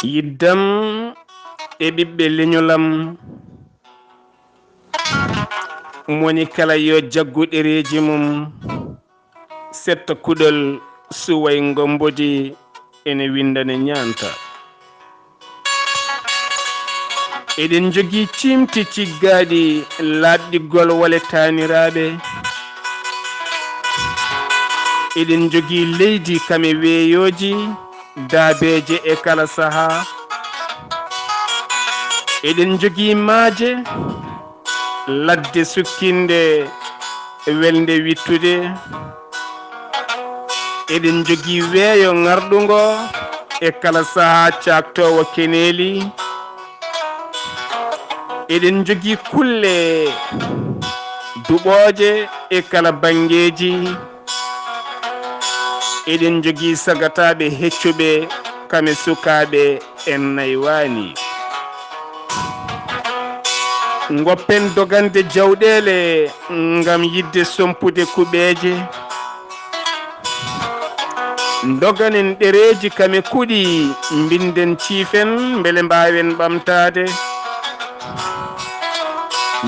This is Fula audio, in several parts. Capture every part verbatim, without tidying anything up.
Yiddam e ɓiɓɓe leñolam, moni kala yo jaggu ɗereeji mum, setta kuɗol suway ngombodi ene winndane ñaanta. Eɗen njogii ciimti ciggaaɗi laaɓɗi golwole taaniraaɓe. Eɗen njogii leydi kame weeyooji daabeeje e kala sahaa. Eɗen njogii maaje, ladde sukkinde, welde wittude. Eɗen njogii weeyo ŋarɗungo e kala sahaa caaktoowo keneeli. Eɗen njogii kulle duɓooje e kala banngeeji. Eɗen njogii sagataaɓe heccuɓe kame sukaaɓe en naywaani. Ngoppen dogande jawɗeele ngam yiɗde sompude kuɓeeje. Ndoganen ɗereeji kame kuɗi, mbinden ciifen mbele mbaawen ɓamtaade.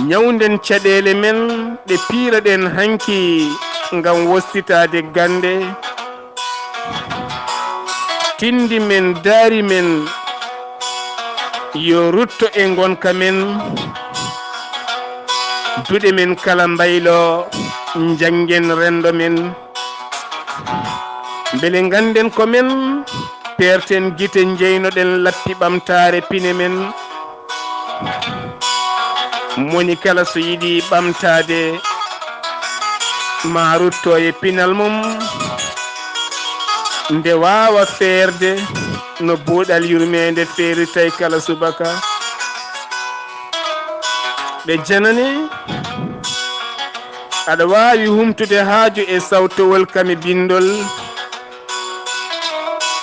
Ñawnden caɗeele men ɗe piiraɗen hanki ngam wostitaade gannde. Tinndi men, daari men, yo rutto e ngonka men. Duɗe men kala mbaylo, njanngen renndo men. Mbele ngannden ko men, peerten gite, njeynoɗen lappi ɓamtaare pine men. Moni kala so yiɗi ɓamtaade, ma rutto e pinal mum, nde waawa feerde no buuɗal yurmeende feeritay kala subaka. Ɓe janani, aɗa waawi humtude haaju e sawtowol kame binndol.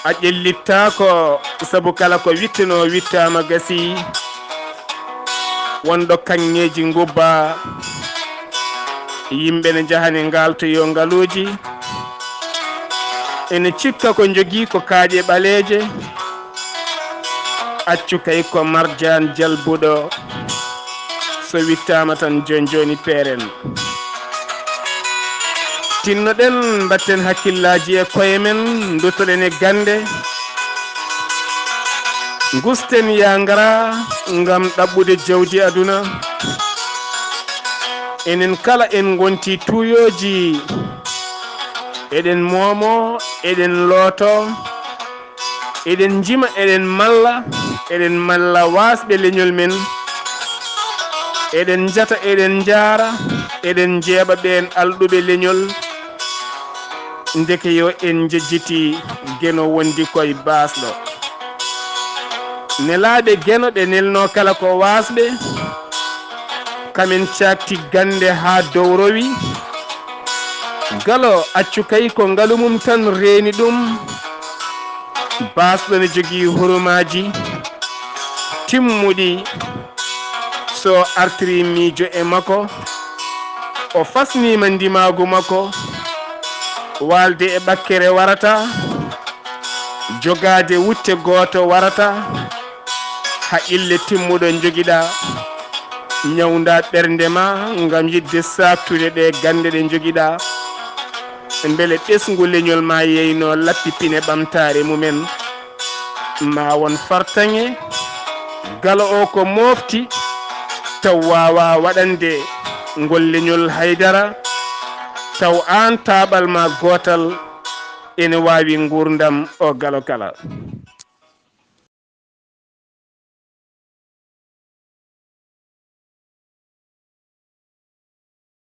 A ƴellittaako, sabu kala ko wittenoo wittaama, gasii. Wonɗo kaŋŋeeji ngubbaa, yimɓe ne njahani ngaaltoyoo ngaluuji. Ene cikka ko njogii ko kaaƴe ɓaleeje. Accu kay ko marjaan jalbuɗo, so wittaama tan jooni jooni peeren. Tinnoɗen, mbatten hakkillaaji e koye men, nduttoɗen e gannde. Ngusten yaa ngara ngam ɗaɓɓude jawdi aduna. Enen kala en ngontii tuuyooji, eɗen moomo, eɗen looto. Eɗen njima, eɗen malla, eɗen malla waasɓe leñol men. Eɗen njata, eɗen njaara, eɗen njeeɓa ɓeen alɗuɓe leñol. Ndeke yo en njejjiti Geno wondi koye baasɗo. Nelaaɓe Geno ɓe nelnoo kala ko waasɓe. Kamen caakti gannde haa dow rowi. Galo accu kay ko ngalu mum tan reeni ɗum. Baasɗo ne jogii hurumaaji timmuɗi. So artirii miijo e makko, o fasniima ndimaagu makko. Waalde e ɓakkere warata, jogaade wutte gooto warata. Haqqille timmuɗo njogiɗaa, ñawndaa ɓernde ma ngam yiɗde saaktude ɗe gannde ɗe njogiɗaa. Mbele ɓesngu leñol ma yeyno lappi pine ɓamtaare mumen? Ma won fartaŋŋe, galo o ko moofti, taw waawaa waɗande ngol leñol haydara, taw aan taaɓal ma gootal ene waawi nguurndam o galo kala.